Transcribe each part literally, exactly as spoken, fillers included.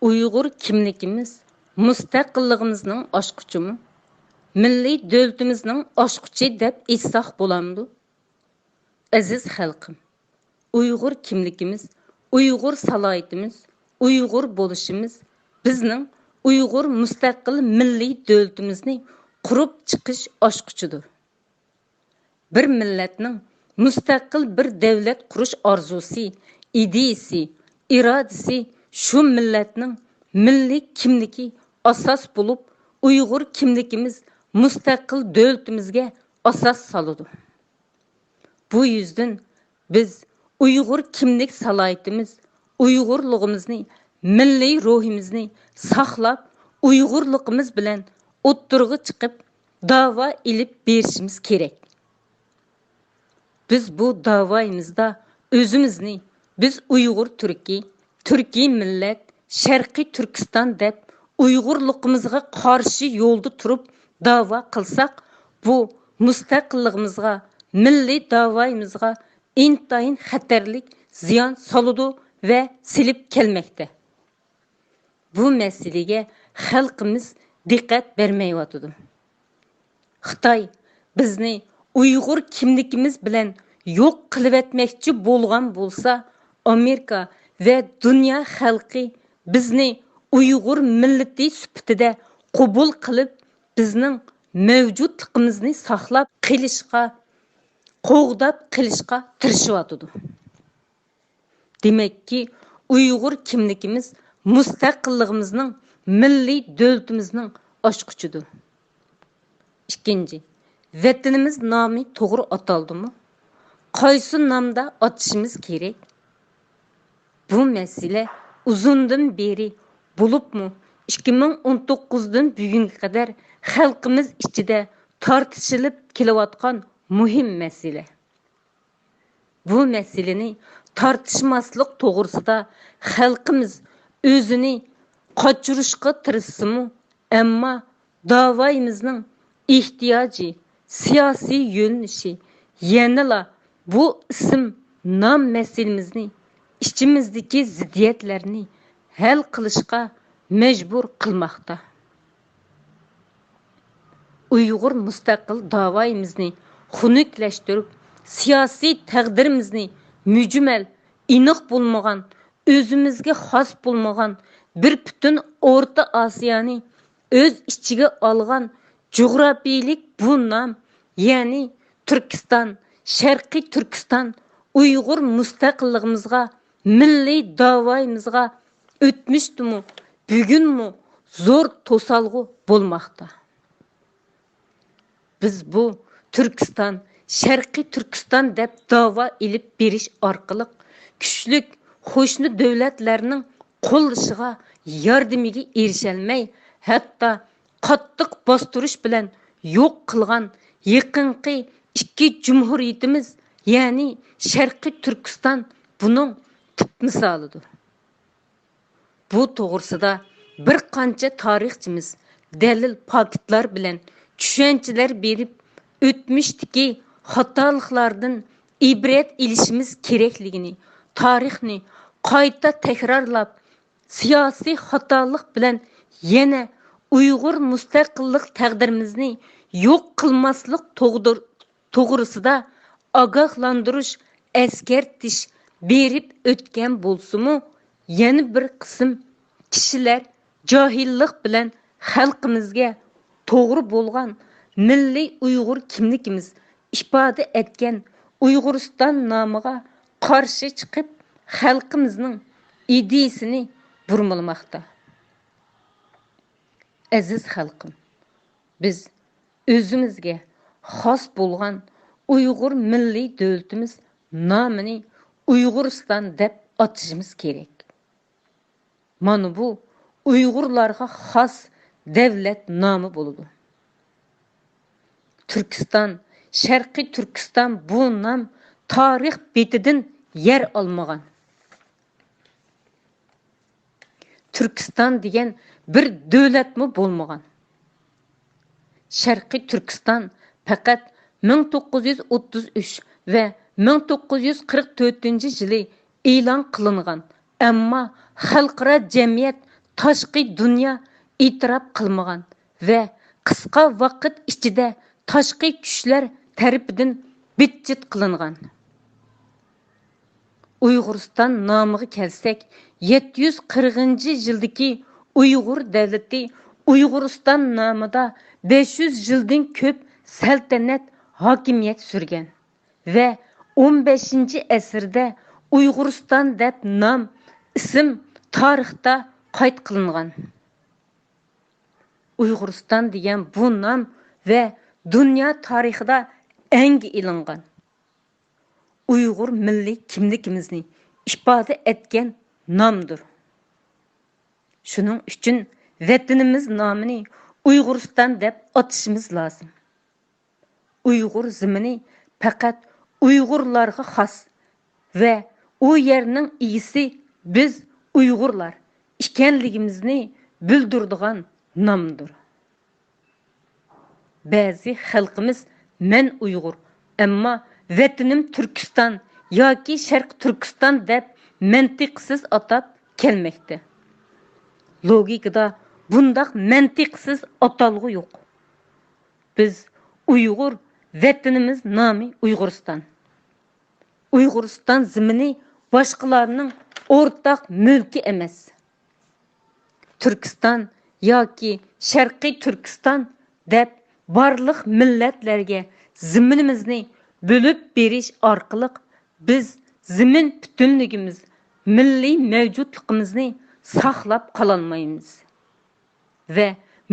ئۇيغۇر كىملىكىمىز مۇستەقىللىقىمىزنىڭ ئاچقۇچىمۇ، مىللىي دۆلىتىمىزنىڭ ئاچقۇچى دەپ ئېيتساق بولامدۇ؟ ئەزىز خەلقىم، ئۇيغۇر كىملىكىمىز، ئۇيغۇر سالاھىيىتىمىز، ئۇيغۇر بولۇشىمىز بىزنىڭ ئۇيغۇر مۇستەقىل مىللىي دۆلىتىمىزنى قۇرۇپ چىقىش ئاچقۇچىدۇر. بىر مىللەتنىڭ مۇستەقىل بىر دۆلەت قۇرۇش ئارزۇسى، ئىدىيىسى، ئىرادىسى شۇ مىللەتنىڭ مىللىي كىملىكى ئاساس بولۇپ، ئۇيغۇر كىملىكىمىز مۇستەقىل دۆلىتىمىزگە ئاساس سالىدۇ. بۇ يۈزدىن بىز ئۇيغۇر كىملىك سالاھىيىتىمىز، ئۇيغۇرلۇقىمىزنى، مىللىي روھىمىزنى ساقلاپ، ئۇيغۇرلۇقىمىز بىلەن ئوتتۇرىغا چىقىپ، داۋا ئېلىپ بېرىشىمىز كېرەك. بىز بۇ داۋايىمىزدا ئۆزىمىزنى، بىز ئۇيغۇر تۈركى، تۈركىي مىللەت، شەرقىي تۈركىستان دەپ ئۇيغۇرلۇقىمىزغا قارشى يولدا تۇرۇپ داۋا قىلساق، بۇ مۇستەقىللىقىمىزغا، مىللىي داۋايىمىزغا ئىنتايىن خەتەرلىك زىيان سالىدۇ ۋە سېلىپ كەلمەكتە. بۇ مەسىلىگە خەلقىمىز دىققەت بەرمەيۋاتىدۇ. خىتاي بىزنى ئۇيغۇر كىملىكىمىز بىلەن يوق قىلىۋەتمەكچى بولغان بولسا، ئامېرىكا ۋە دۇنيا خەلقى بىزنى ئۇيغۇر مىللىتى سۈپىتىدە قوبۇل قىلىپ، بىزنىڭ مەۋجۇتلۇقىمىزنى ساقلاپ قېلىشقا، قوغداپ قېلىشقا تىرىشىۋاتىدۇ. دېمەككى، ئۇيغۇر كىملىكىمىز مۇستەقىللىقىمىزنىڭ، مىللىي دۆلىتىمىزنىڭ ئاچقۇچىدۇر. ئىككىنچى، ۋەتىنىمىز نامى توغرا ئاتالدىمۇ؟ قايسى نامدا ئاتىشىمىز كېرەك؟ بۇ مەسىلە ئۇزۇندىن بېرى، بولۇپمۇ ئىككى مىڭ ئون توققۇزدىن بۈگۈنگە قەدەر خەلقىمىز ئىچىدە تارتىشىلىپ كېلىۋاتقان مۇھىم مەسىلە. بۇ مەسىلىنى تارتىشماسلىق توغرىسىدا خەلقىمىز ئۆزىنى قاچۇرۇشقا تىرىشسىمۇ، ئەمما داۋايىمىزنىڭ ئېھتىياجى، سىياسىي يۆنىلىشى يەنىلا بۇ ئىسىم، نام مەسىلىمىزنى، ئىچىمىزدىكى زىددىيەتلەرنى ھەل قىلىشقا مەجبۇر قىلماقتا. ئۇيغۇر مۇستەقىل داۋايىمىزنى خۇنۈكلەشتۈرۈپ، سىياسىي تەقدىرىمىزنى مۈجمەل، ئېنىق بولمىغان، ئۆزىمىزگە خاس بولمىغان، بىر پۈتۈن ئورتا ئاسىيانى ئۆز ئىچىگە ئالغان جۇغراپىيىلىك بۇ نام، يەنى تۈركىستان، شەرقىي تۈركىستان، ئۇيغۇر مۇستەقىللىقىمىزغا، مىللىي داۋايىمىزغا ئۆتمۈشتىمۇ، بۈگۈنمۇ زور توسالغۇ بولماقتا. بىز بۇ تۈركىستان، شەرقىي تۈركىستان دەپ داۋا ئېلىپ بېرىش ئارقىلىق كۈچلۈك قوشنا دۆلەتلەرنىڭ قوللىشىغا، ياردىمىگە ئېرىشەلمەي، ھەتتا قاتتىق باستۇرۇش بىلەن يوق قىلغان يېقىنقى ئىككى جۇمھۇرىيىتىمىز، يەنى شەرقىي تۈركىستان بۇنىڭ تىپ مىسالىدۇر. بۇ توغرىسىدا بىر قانچە تارىخچىمىز دەلىل، پاكىتلار بىلەن چۈشەنچىلەر بېرىپ، ئۆتمۈشتىكى خاتالىقلاردىن ئىبرەت ئېلىشىمىز كېرەكلىكىنى، تارىخنى قايتا تەكرارلاپ، سىياسىي خاتالىق بىلەن يەنە ئۇيغۇر مۇستەقىللىق تەقدىرىمىزنى يوق قىلماسلىق توغدۇر-، توغرىسىدا ئاگاھلاندۇرۇش، ئەسكەرتىش بېرىپ ئۆتكەن بولسىمۇ، يەنە بىر قىسىم كىشىلەر جاھىللىق بىلەن خەلقىمىزگە توغرا بولغان مىللىي ئۇيغۇر كىملىكىمىز ئىپادە ئەتكەن ئۇيغۇرىستان نامىغا قارشى چىقىپ، خەلقىمىزنىڭ ئىدىيىسىنى بۇرمىلىماقتا. ئەزىز خەلقىم، بىز ئۆزىمىزگە خاس بولغان ئۇيغۇر مىللىي دۆلىتىمىز نامىنى ئۇيغۇرىستان دەپ ئاتىشىمىز كېرەك. مانا بۇ ئۇيغۇرلارغا خاس دەۋلەت نامى بولىدۇ. تۈركىستان، شەرقىي تۈركىستان بۇ نام تارىخ بېتىدىن يەر ئالمىغان. تۈركىستان دېگەن بىر دۆلەتمۇ بولمىغان. شەرقىي تۈركىستان پەقەت مىڭ توققۇز يۈز ئوتتۇز ئۈچ ۋە مىڭ توققۇز يۈز قىرىق تۆتىنچى يىلى ئېلان قىلىنغان، ئەمما خەلقئارا جەمئىيەت تاشقى دۇنيا ئېتىراپ قىلمىغان ۋە قىسقا ۋاقىت ئىچىدە تاشقى كۈچلەر تەرىپىدىن بىتچىت قىلىنغان. ئۇيغۇرىستان نامىغا كەلسەك، يەتتە يۈز قىرىقىنچى يىلدىكى ئۇيغۇر دەۋلىتى ئۇيغۇرىستان نامىدا بەش يۈز يىلدىن كۆپ سەلتەنەت ھاكىمىيەت سۈرگەن ۋە ئون بەشىنچى ئەسىردە ئۇيغۇرىستان دەپ نام، ئىسىم تارىختا قايت قىلىنغان. ئۇيغۇرىستان دېگەن بۇ نام ۋە دۇنيا تارىخىدا ئەڭگە ئېلىنغان، ئۇيغۇر مىللىي كىملىكىمىزنى ئىپادە ئەتكەن نامدۇر. شۇنىڭ ئۈچۈن ۋەتىنىمىز نامىنى ئۇيغۇرىستان دەپ ئاتىشىمىز لازىم. ئۇيغۇر زېمىنى پەقەت ئۇيغۇرلارغا خاس ۋە ئۇ يەرنىڭ ئىگىسى بىز ئۇيغۇرلار ئىكەنلىكىمىزنى بىلدۈرىدىغان نامدۇر. بەزى خەلقىمىز «مەن ئۇيغۇر، ئەمما ۋەتىنىم تۈركىستان ياكى شەرقىي تۈركىستان» دەپ مەنتىقسىز ئاتاپ كەلمەكتە. لوگىكىدا بۇنداق مەنتىقسىز ئاتالغۇ يوق. بىز ئۇيغۇر، ۋەتىنىمىز نامى ئۇيغۇرىستان. ئۇيغۇرىستان زېمىنى باشقىلارنىڭ ئورتاق مۈلكى ئەمەس. تۈركىستان ياكى شەرقىي تۈركىستان دەپ بارلىق مىللەتلەرگە زېمىنىمىزنى بۆلۈپ بېرىش ئارقىلىق بىز زېمىن پۈتۈنلۈكىمىز، مىللىي مەۋجۇتلۇقىمىزنى ساقلاپ قالالمايمىز ۋە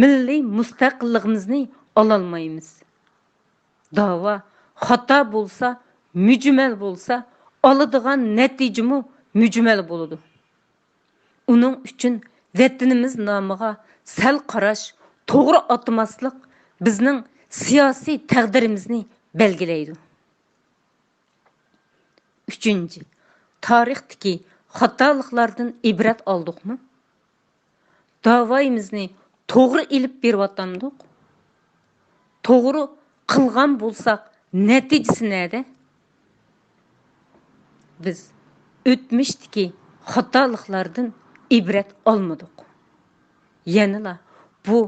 مىللىي مۇستەقىللىقىمىزنى ئالالمايمىز. داۋا خاتا بولسا، مۈجمەل بولسا، ئالىدىغان نەتىجىمۇ مۈجمەل بولىدۇ. ئۇنىڭ ئۈچۈن ۋەتىنىمىز نامىغا سەل قاراش، توغرا ئاتىماسلىق بىزنىڭ سىياسىي تەقدىرىمىزنى بەلگىلەيدۇ. ئۈچىنچى، تارىختىكى خاتالىقلاردىن ئىبرەت ئالدۇقمۇ؟ داۋايىمىزنى توغرا ئېلىپ بېرىۋاتامدۇق؟ توغرا قىلغان بولساق، نەتىجىسى نەدە؟ بىز ئۆتمۈشتىكى خاتالىقلاردىن ئىبرەت ئالمىدۇق. يەنىلا بۇ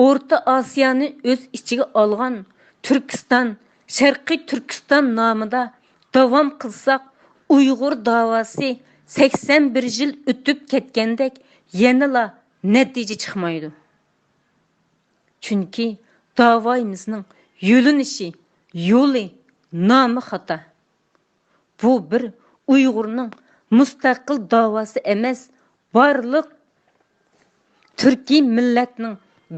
ئورتا ئاسىيانى ئۆز ئىچىگە ئالغان تۈركىستان، شەرقىي تۈركىستان نامىدا داۋام قىلساق، ئۇيغۇر داۋاسى سەكسەن بىر يىل ئۆتۈپ كەتكەندەك يەنىلا نەتىجە چىقمايدۇ. چۈنكى داۋايىمىزنىڭ يۆنىلىشى، يولى، نامى خاتا. بۇ بىر ئۇيغۇرنىڭ مۇستەقىل داۋاسى ئەمەس، بارلىق تۈركىي مىللەتنىڭ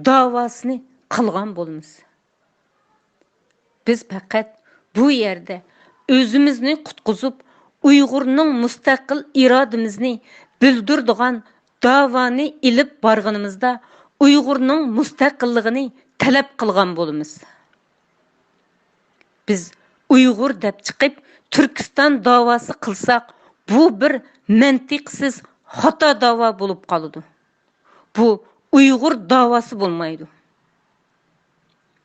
داۋاسىنى قىلغان بولىمىز. بىز پەقەت بۇ يەردە ئۆزىمىزنى قۇتقۇزۇپ، ئۇيغۇرنىڭ مۇستەقىل ئىرادىمىزنى بىلدۈرىدىغان داۋانى ئېلىپ بارغىنىمىزدا، ئۇيغۇرنىڭ مۇستەقىللىقىنى تەلەپ قىلغان بولىمىز. بىز ئۇيغۇر دەپ چىقىپ، تۈركىستان داۋاسى قىلساق، بۇ بىر مەنتىقسىز خاتا داۋا بولۇپ قالىدۇ. بۇ ئۇيغۇر داۋاسى بولمايدۇ.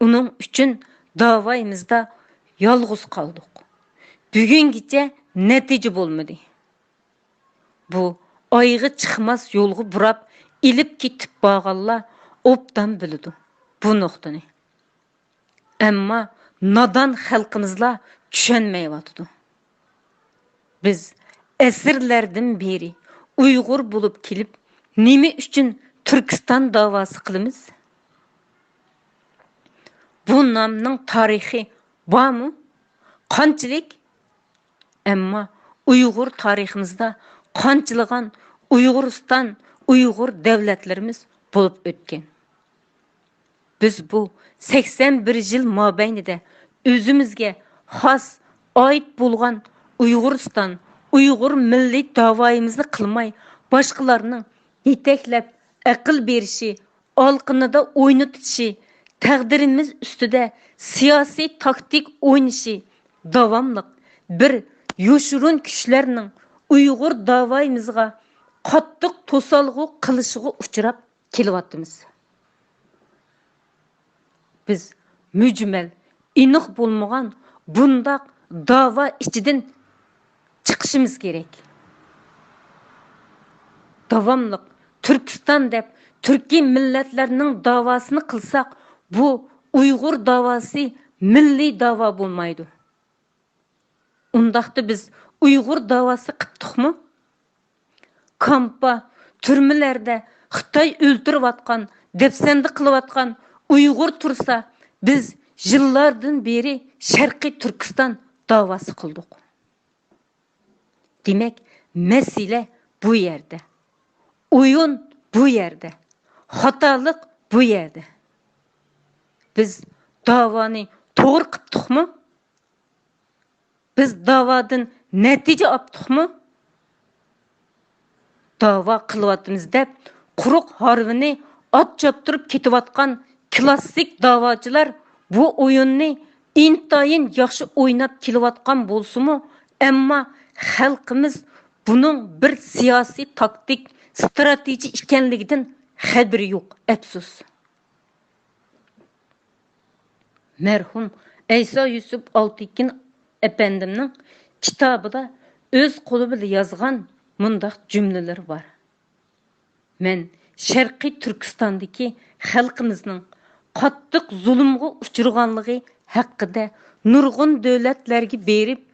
ئۇنىڭ ئۈچۈن داۋايىمىزدا يالغۇز قالدۇق. بۈگۈنگىچە نەتىجە بولمىدى. بۇ ئايىغى چىقماس يولغا بۇراپ ئېلىپ كېتىپ بارغانلار ئوبدان بىلىدۇ بۇ نۇقتىنى. ئەمما نادان خەلقىمىزلا چۈشەنمەيۋاتىدۇ. بىز ئەسىرلەردىن بېرى ئۇيغۇر بولۇپ كېلىپ، نېمە ئۈچۈن تۈركىستان داۋاسى قىلىمىز؟ بۇ نامنىڭ تارىخى بارمۇ؟ قانچىلىك؟ ئەمما ئۇيغۇر تارىخىمىزدا قانچىلىغان ئۇيغۇرىستان، ئۇيغۇر دەۋلەتلىرىمىز بولۇپ ئۆتكەن. بىز بۇ سەكسەن بىر يىل مابەينىدە ئۆزىمىزگە خاس، ئائىت بولغان ئۇيغۇرىستان، ئۇيغۇر مىللىي داۋايىمىزنى قىلماي، باشقىلارنىڭ يېتەكلەپ ئەقىل بېرىشى، ئالىقىنىدا ئوينىتىشى، تەقدىرىمىز ئۈستىدە سىياسىي تاكتىك ئوينىشى داۋاملىق بىر يوشۇرۇن كۈچلەرنىڭ ئۇيغۇر داۋايىمىزغا قاتتىق توسالغۇ قىلىشىغا ئۇچراپ كېلىۋاتىمىز. بىز مۈجمەل، ئېنىق بولمىغان بۇنداق داۋا ئىچىدىن چىقىشىمىز كېرەك. داۋاملىق تۈركىستان دەپ تۈركىي مىللەتلەرنىڭ داۋاسىنى قىلساق، بۇ ئۇيغۇر داۋاسى مىللىي داۋا بولمايدۇ. ئۇنداقتا بىز ئۇيغۇر داۋاسى قىپتۇقمۇ؟ كامپا، تۈرمىلەردە خىتاي ئۆلتۈرۈۋاتقان، دەپسەندە قىلىۋاتقان ئۇيغۇر تۇرسا، بىز يىللاردىن بېرى شەرقىي تۈركىستان داۋاسى قىلدۇق. دېمەك، مەسىلە بۇ يەردە. ئويۇن بۇ يەردە. خاتالىق بۇ يەردە. بىز داۋانى توغرا قىپتۇقمۇ؟ بىز داۋادىن نەتىجە ئاپتۇقمۇ؟ داۋا قىلىۋاتىمىز دەپ، قۇرۇق ھارۋىنى ئات چاپتۇرۇپ كېتىۋاتقان كلاسسىك داۋاچىلار بۇ ئويۇننى ئىنتايىن ياخشى ئويناپ كېلىۋاتقان بولسىمۇ، ئەمما خەلقىمىز بۇنىڭ بىر سىياسىي تاكتىك، ستراتېگىيە ئىكەنلىكىدىن خەۋىرى يوق، ئەپسۇس. مەرھۇم ئەيسا يۈسۈپ ئالتىكىن ئەپەندىمنىڭ كىتابىدا ئۆز قولى بىلەن يازغان مۇنداق جۈملىلىرى بار: «مەن شەرقىي تۈركىستاندىكى خەلقىمىزنىڭ قاتتىق زۇلۇمغا ئۇچرىغانلىقى ھەققىدە نۇرغۇن دۆلەتلەرگە بېرىپ،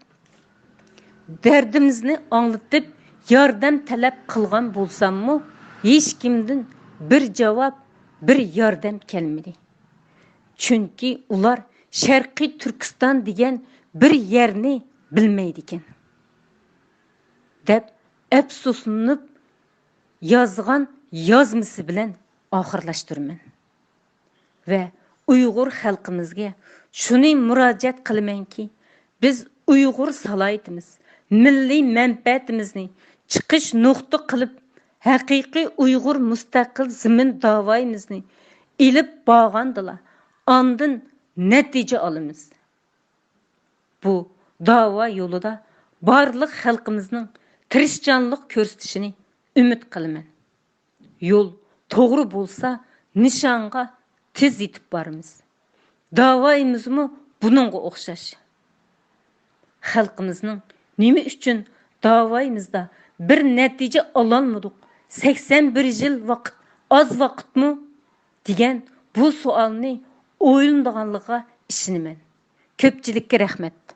دەردىمىزنى ئاڭلىتىپ، ياردەم تەلەپ قىلغان بولساممۇ، ھېچكىمدىن بىر جاۋاب، بىر ياردەم كەلمىدى. چۈنكى ئۇلار شەرقىي تۈركىستان دېگەن بىر يەرنى بىلمەيدىكەن» دەپ ئەپسۇسلىنىپ يازغان يازمىسى بىلەن ئاخىرلاشتۇرىمەن. ۋە ئۇيغۇر خەلقىمىزگە شۇنى مۇراجىئەت قىلىمەنكى، بىز ئۇيغۇر سالاھىيىتىمىز، مىللىي مەنپەئەتىمىزنى چىقىش نۇقتا قىلىپ، ھەقىقىي ئۇيغۇر مۇستەقىل زېمىن داۋايىمىزنى ئېلىپ بارغاندىلا، ئاندىن نەتىجە ئالىمىز. بۇ داۋا يولىدا بارلىق خەلقىمىزنىڭ تىرىشچانلىق كۆرسىتىشىنى ئۈمىد قىلىمەن. يول توغرا بولسا، نىشانغا تېز يېتىپ بارىمىز. داۋايىمىزمۇ بۇنىڭغا ئوخشاش. خەلقىمىزنىڭ نېمە ئۈچۈن داۋايىمىزدا بىر نەتىجە ئالالمىدۇق، سەكسەن بىر يىل ۋاقىت ئاز ۋاقىتمۇ؟ دېگەن بۇ سوئالنى ئويلىنىدىغانلىقىغا ئىشىنىمەن. كۆپچىلىككە رەھمەت.